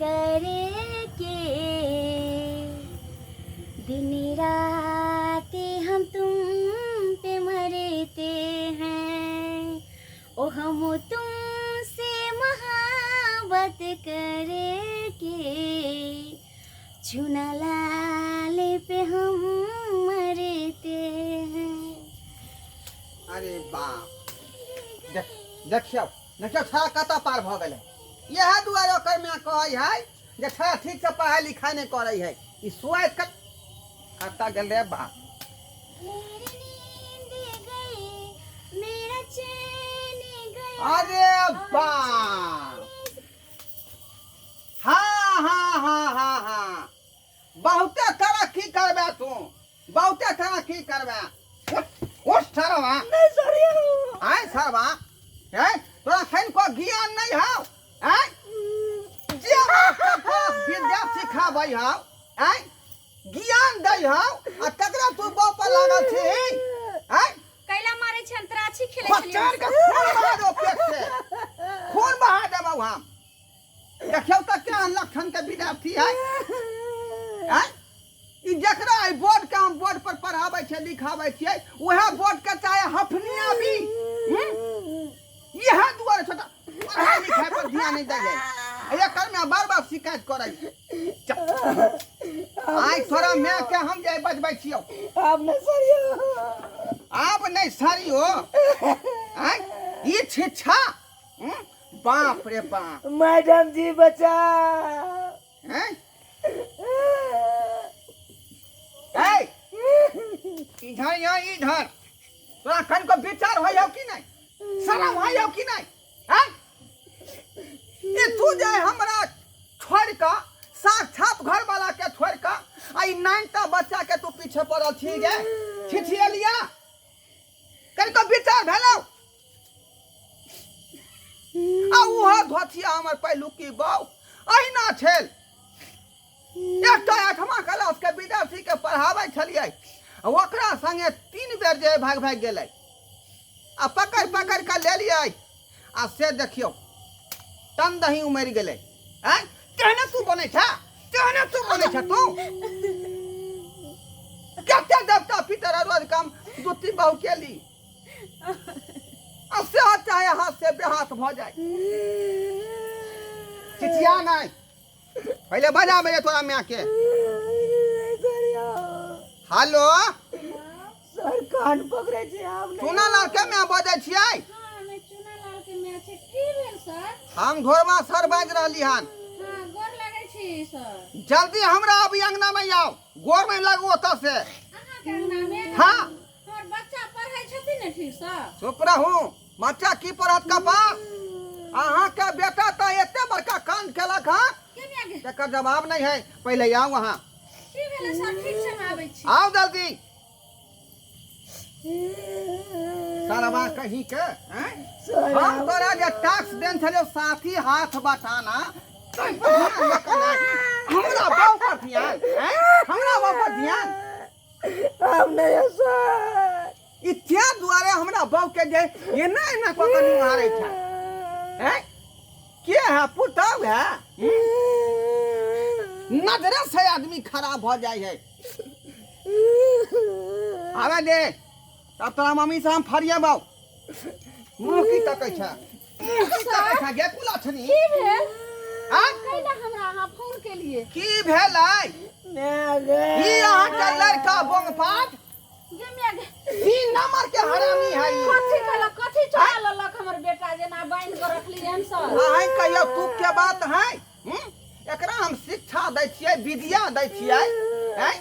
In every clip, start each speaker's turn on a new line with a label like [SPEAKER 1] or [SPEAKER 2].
[SPEAKER 1] करके, दिन रात हम तुम पे मरते हैं। ओ हम तुमसे मोहब्बत करके, चुना लाल पे हम मरते हैं।
[SPEAKER 2] अरे बाप, देख, देखियौ देखियौ, छड़ा कतऽ पार भऽ गेलै। इएह दुआरे ओकर माय कहै है जे छड़ा ठीकसँ पढ़ाइ लिखाइ नहि करै है। ई सोचि कऽ कतऽ गेल रे बाप।
[SPEAKER 1] मेरी नींद गई, मेरा चैन गया।
[SPEAKER 2] अरे बाप, हाँ हाँ हाँ हाँ हाँ, बहुते तरक्की करबे तू, बहुते तरक्की करबे। उठ उठ सरवा।
[SPEAKER 3] नहीं सर यौ।
[SPEAKER 2] आय सरवा, हैं तोरा खैन को ज्ञान नहीं हौ? आय जे बाप के पास विद्या सिखाबै हौ, आय ज्ञान दै हौ, आ तकरा तू बाप पर लागल छी? आय
[SPEAKER 4] कैला मारै छै? अंतराक्षी खेलै
[SPEAKER 2] खच्चर
[SPEAKER 4] छलियै।
[SPEAKER 2] के खून बहा दो पेट से, खून बहा देबौ हम। देखियौ तऽ केहन लक्षण के विद्यार्थी है। आँय ई जकरा एहि बोर्ड के हम बोर्ड पर पढ़ाबै छियै लिखाबै छियै, उएह बोर्ड के चाहे हफनिया भी। इएह दुआरे छोटा पढ़ाइ लिखाइ पर ध्यान नहि दै है। एकर में बार बार शिकायत करै है। आइ तोरा माय के हम जे बजबै छियौ।
[SPEAKER 3] आब नहि सरियो।
[SPEAKER 2] आब नहि सरियो। आँय ई छिच्छा। बाप रे बाप।
[SPEAKER 3] मैडम जी बचा।
[SPEAKER 2] हैं? ए, इधर यहाँ इधर तोरा कनको विचार होइ हौ कि नहीं? शरम होइ हौ कि नहीं? हैं? ई तू जे हमरा छोड़ कऽ, साक्षात घर वाला के छोड़ कऽ, आ ई नाइनटा बच्चा के तू पीछे पड़ल छी गे छिछियलिया, कनको विचार भेलौ? आ उहो धोथिया हमर पहिलुकी बाउ अहिना छल। एकटा आठमा क्लास के विद्यार्थी के पढ़ाबै छलियै, आ ओकरा संगे 3 बेर जे भागि भागि गेलै, आ पकड़ि पकड़ि कऽ लेलियै, आ से देखियौ तन दही उमड़ि गेलै। आँय तेहने तू बनै छह, तेहने तू बनै छह। तू कते देवता पितर रोज काम दू तीन बहु केली, आ से चाहे हाथ से बेहाथ भऽ जाए। चिचिया नहीं, पहले बजा मेरे तोरा माय के। हेलो
[SPEAKER 3] सर, कान पकड़े छी आब नहीं।
[SPEAKER 2] चुना लाल के माय बजै छियै?
[SPEAKER 4] हाँ, हमे चुना लाल के माय छै। की भेल सर?
[SPEAKER 2] हम घोरवा सर बाजि रहली हन।
[SPEAKER 4] हाँ, गोर लगै छी सर।
[SPEAKER 2] जल्दी हमरा अभी अंगना में आउ, गोर में लगू ओतऽ से।
[SPEAKER 4] अहाँके अंगना में?
[SPEAKER 2] हाँ।
[SPEAKER 4] हमर बच्चा पढ़ै छथिन ने ठीकसँ?
[SPEAKER 2] चुप रहू, बच्चा की पढ़त कपार? अहाँके बेटा तऽ एते बड़का कांड केलक हँ
[SPEAKER 4] केना गे?
[SPEAKER 2] तकर जवाब नहीं है। पहले आउ अहाँ।
[SPEAKER 4] की भेलै सर? ठीक छै, हम आबै छी।
[SPEAKER 2] आउ जल्दी। सरवा कहीं के हैं? हम तोरा जे टैक्स देन छलियौ साथी हाथ बटाना, तै पर ध्यान दऽ कऽ नहि। हमरा बाप पर ध्यान, हैं? हमरा बाप पर ध्यान।
[SPEAKER 3] आब नहीं है सर।
[SPEAKER 2] ई तें दुआरे हमरा बाप के जे एना एना कऽ कऽ निहारै छै। हैं? के है पुतहु है? नजरे से आदमी खराब भऽ जाइ है। आबे दे, तब तोरा मम्मी से हम फरिएबौ। मुँह की तकै छै, मुँह की तकै छै गे कुलछनी?
[SPEAKER 4] की भेल?
[SPEAKER 2] आँय?
[SPEAKER 4] कैला हमरा अहाँ फोन केलिए?
[SPEAKER 2] की भेलै?
[SPEAKER 3] माय गे।
[SPEAKER 2] ई अहाँके लड़का बोंगपाट
[SPEAKER 4] गे माय गे।
[SPEAKER 2] 3 नंबर के हरामी है ई।
[SPEAKER 4] कथी कहलक? कथी चोरा लेलक हमर बेटा जेना बान्हि कऽ रखली हन सर?
[SPEAKER 2] अहीं कहियौ, तुक के बात है? एकरा हम शिक्षा दै छियै, विद्या दै छियै, हैं?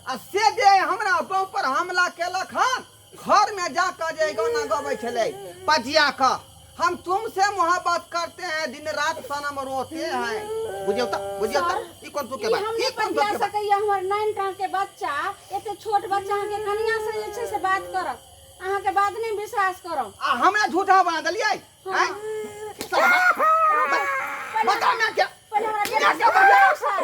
[SPEAKER 2] आ से जे हमरा बहु पर हमला केलक हन, घर में जाकर जे गाना गबै छलै पजिया कऽ, हम तुमसे मोहब्बत करते हैं दिन रात सनम रोते हैं। बुझियौ तऽ, बुझियौ तऽ, ई कोन तुक के
[SPEAKER 4] ई
[SPEAKER 2] बात?
[SPEAKER 4] हम
[SPEAKER 2] ई
[SPEAKER 4] नहि
[SPEAKER 2] कोन तुक
[SPEAKER 4] बतिया
[SPEAKER 2] के बात?
[SPEAKER 4] सकैया। हमर 9 टा के बच्चा, एते छोट बच्चा अहाँके कनिया से जे छै से बात करत, अहाँके बात नहि विश्वास करब।
[SPEAKER 2] आ हमरा झूठा बना देलियै?
[SPEAKER 4] हाँ।
[SPEAKER 2] हैं? बता मैं क्या?
[SPEAKER 4] पहिले हमरा बेटा
[SPEAKER 2] मैं क्या बता?
[SPEAKER 4] सर।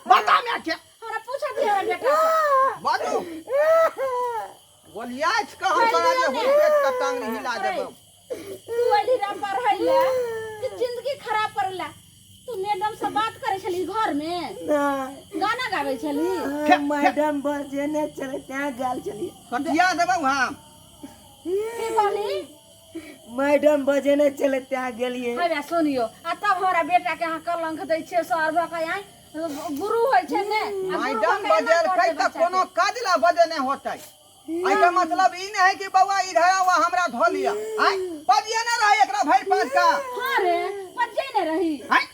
[SPEAKER 2] बता मैं क्या?
[SPEAKER 4] हमरा पूछत हमरा बेटा से।
[SPEAKER 2] बाजू। गोलियाच कऽ हम तोरा जे हुलपेट कऽ टांगरी हिला देबौ।
[SPEAKER 4] तू अइली रे पढ़ै ले कि जिंदगी खराब कर ले। तू मैडम से बात छली घर में?
[SPEAKER 3] नहि।
[SPEAKER 4] गाना गाबै छली?
[SPEAKER 3] मैडम बजेने छलै तैं गायल छलियै।
[SPEAKER 2] कटिया देबौ हम।
[SPEAKER 4] की कहली?
[SPEAKER 3] मैडम बजेने छलै तैं गेलियै।
[SPEAKER 4] हे सुनियो, आ तब हमरा बेटा के अहाँ कलंक दै छियै सर भऽ कऽ। आँय, गुरु होइ छै ने, आ गुरु
[SPEAKER 2] मैडम
[SPEAKER 4] भऽ कऽ एना
[SPEAKER 2] बजेलकै
[SPEAKER 4] करतै
[SPEAKER 2] तऽ
[SPEAKER 4] बच्चा
[SPEAKER 2] कोनो
[SPEAKER 4] के?
[SPEAKER 2] काज ला बजेने होतै। एहिके मतलब ई नहि है कि बौआ इधर आओ आ हमरा धो लिअ। आँय, बजिए ने रहै एकरा भरि पाँच का।
[SPEAKER 4] हाँ रे, बजे ने रही।
[SPEAKER 2] आँय,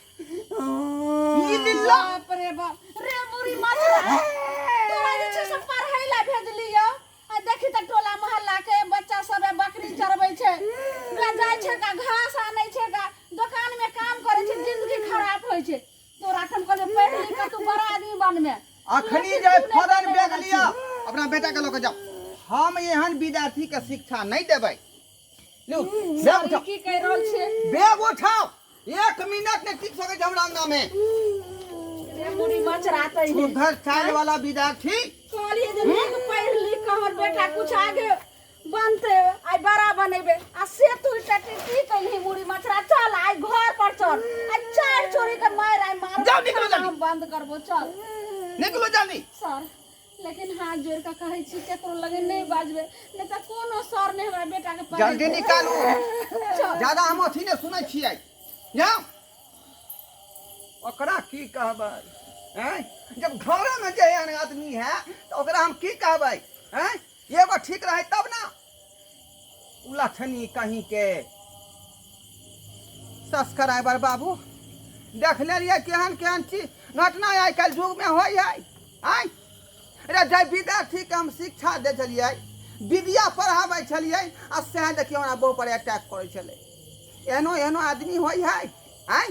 [SPEAKER 2] ई लिल्ला।
[SPEAKER 4] बाप रे बाप रे, बुरी मछरा, तोरा जे छै से पढ़ै ला भेजलियो, आ देखी तऽ टोला मोहल्ला के बच्चा सब बकरी चरबै छै गा, जाइ छै गा, घास आनै छै गा, दोकान में काम करै छै, जिंदगी खराब होइ छै। तोरा हम कहलियै पढ़ि लिख कऽ तू बड़ा आदमी बनमे।
[SPEAKER 2] अखनी जे फॉरेन बैग लिअ, अपना बेटा के लऽ कऽ जाउ। हम एहन विद्यार्थी के शिक्षा नहि देबै। लिउ, बैग उठाउ।
[SPEAKER 4] की कहि रहल छियै?
[SPEAKER 2] बैग उठाउ, एक मिनट नहि टिक सकै छै हमरा अंगना में।
[SPEAKER 4] रे मुड़ी मचरातै हे।
[SPEAKER 2] उधर चाइल वाला विद्यार्थी।
[SPEAKER 4] कहलियै जे नीक पढ़ि लिख कऽ हमर बेटा कुछ आगे बनतै, आइ बड़ा बनेबै, आ से तू टटी की कयलही मुड़ी मचरा? चल आइ घर पर चल, आइ चारि चोरी के मारि आइ मार।
[SPEAKER 2] जाउ, निकलू जल्दी।
[SPEAKER 4] हम बंद करबो, चल।
[SPEAKER 2] निकलू जल्दी।
[SPEAKER 4] सर, लेकिन हाथ जोड़ कऽ कहै छी, केकरो लगे नहि बाजबै, नहि तऽ कोनो सर नहि हमरा बेटा के पढ़ेतै।
[SPEAKER 2] जल्दी निकालू।
[SPEAKER 4] चल।
[SPEAKER 2] ज्यादा हम अथी नहि सुनै छियै, जाउ। ओकरा की कहबै? आँय, जब घरेमे जे एहन आदमी है तऽ ओकरा हम की कहबै? आँय, एगो ठीक रहै तब ने। उलथनी कहीं के। सब्सक्राइबर बाबू, देख लेलियै केहन केहन चीज घटना आइ काल्हि युगमे होइ है। आँय रे, जे विद्यार्थीके हम शिक्षा दै छलियै, विद्या पढ़ाबै छलियै, आ सएह देखियौ हमरा बहु पर अटैक करै छलै। एहनो एहनो आदमी होइ है। आँय।